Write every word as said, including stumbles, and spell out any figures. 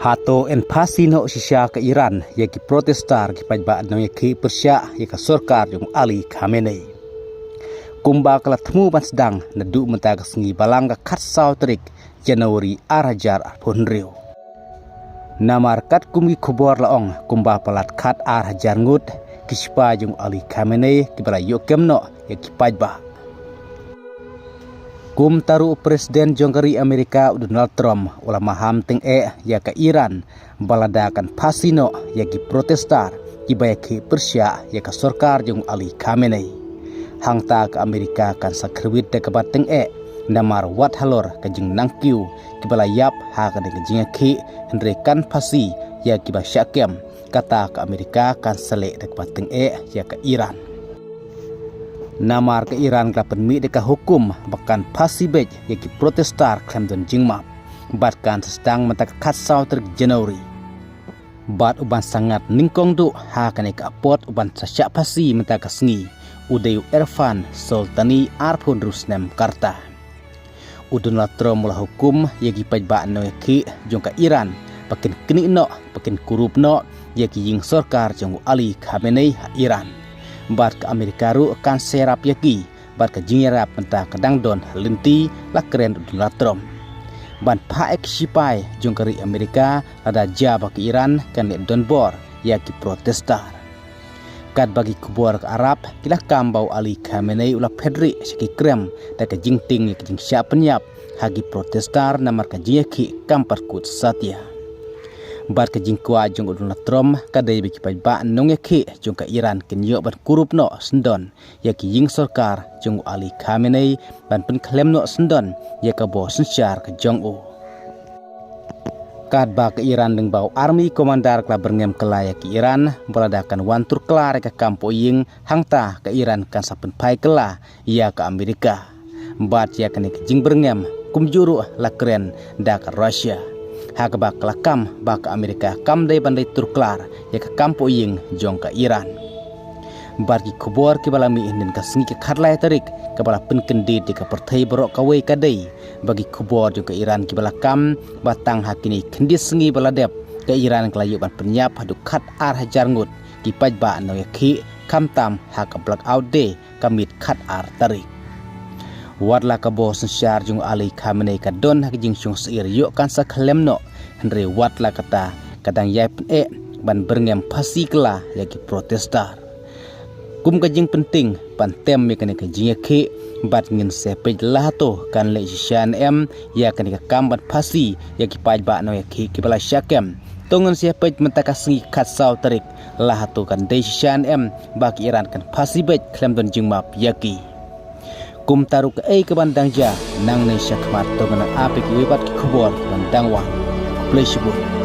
Hato yn phasi noh shisha ka Iran ïa ki protestar ki paidbah nongïakhih pyrshah ïa ka sorkar jong u Ali Khamenei. Kumba ka la thmu ban sdang naduh mynta ka sngi balang ka khatsaw tarik January ar hajar arphew hynriew. Namar katkum ki khubor la ong kumba palat khat ar hajar ngut ki shipai jong u Ali Khamenei kiba la ïoh kem noh ïa ki paidbah. Kumta ruh u President jong ka ri Amerika u Donald Trump u la maham tyngeh ïa ka Iran ba lada kan phasi noh ïa ki protestar kiba ïakhih pyrshah ïa ka sorkar jong u Ali Khamenei. Hangta ka Amerika kan sa kyrwit da kaba tyngeh namar wat halor ka jingnang kiew kiba la ïap ha kane ka jingïakhih hynrei kan phasi ïa kiba shah kem, kata ka Amerika kan sa leh da kaba tyngeh ïa ka Iran. Namar ka Iran ka la pynmih da ka hukum ba kan phasi beit ïa ki protestar khlem don jingmap bad kan sa sdang mynta ka khatsaw tarik January. Bad u ban sa ngat nyngkong duh ha kane ka apot u ban sa shah phasi mynta ka sngi u dei u Irfan Soltani arphew hynriew snem ka rta. U Donald Trump u la hukum ïa ki paidbah nongïakhih jong ka Iran ba kin knieh noh, ba kin kurup noh ïa ki ïing sorkar jong u Ali Khamenei ha Iran. Bad ka Amerika ruh kan sa ïarap ïa ki bad ka jingïarap mynta ka dang don ha lynti, la kren u Donald Trump. Ban phah ïa ki shipai jong ka ri Amerika lada jia ba ka Iran kan leh donbor ïa ki protestar. Katba ki khubor ka Arab ki la kam ba u Ali Khamenei u la phet rieh sha ki krem da ka jingtieng ïa ka jingshah pynïap ha ki protestar namar ka jingïakhih kam pat kut satia. Bad ka jingkwah jong u Donald Trump ka dei ba ki paidbah nongïakhih jong ka Iran kin ïoh ban kurup noh syndon ïa ki ïing sorkar jong u Ali Khamenei ban pynkhlem noh syndon ïa ka bor synshar ka jong u. Katba ka Iran lyngba u army commander ka la byrngem kylla ïa ka Iran ba lada kan wan tur klar ïa ka kam poh ïing hangta ka Iran kan sa pynphai kylla ïa ka Amerika. Bad ïa kane ka jingbyrngem kumjuh ruh la kren da ka Russia ha kaba ka la kam ba ka Amerika kam dei ban dei tur klar ïa ka kam poh ïing jong ka Iran. Bad ki khubor kiba la mih hynnin ka sngi ka khatlai tarik kaba la pynkyndit ïa ka pyrthei baroh kawei ka dei ba ki khubor jong ka Iran kiba la kam ba tang ha kine khyndiat sngi ba la dep ka Iran ka la ïoh ban pynïap haduh khat ar hajar ngut ki paidbah nongïakhih khamtam ha ka Blackout Day ka miet khat ar tarik. Wat la ka bor synshar jong u Ali Khamenei ka don ha ka jingshong syier ïoh kan sa khlem noh hynrei wat la kata ka dang ïai pyneh ban byrngem phasi kylla ïa ki protestar. Kum ka jingpyntieng ban tem ïa kane ka jingïakhih bad ngin sa peit la hato kan leh shisha ne em ïa kane ka kam ban phasi ïa ki paidbah nongïakhih kiba la shah kem. To ngin sa peit mynta ka sngi khatsaw tarik la hato kan dei shisha ne em ba ka Iran kan phasi beit khlem don jingmap ïa ki. Kumta ruh kaei kaban dang jia nangne shakhmat to ngin ap ïa kiwei pat ki khubor kiban dang wan. Khublei shibun.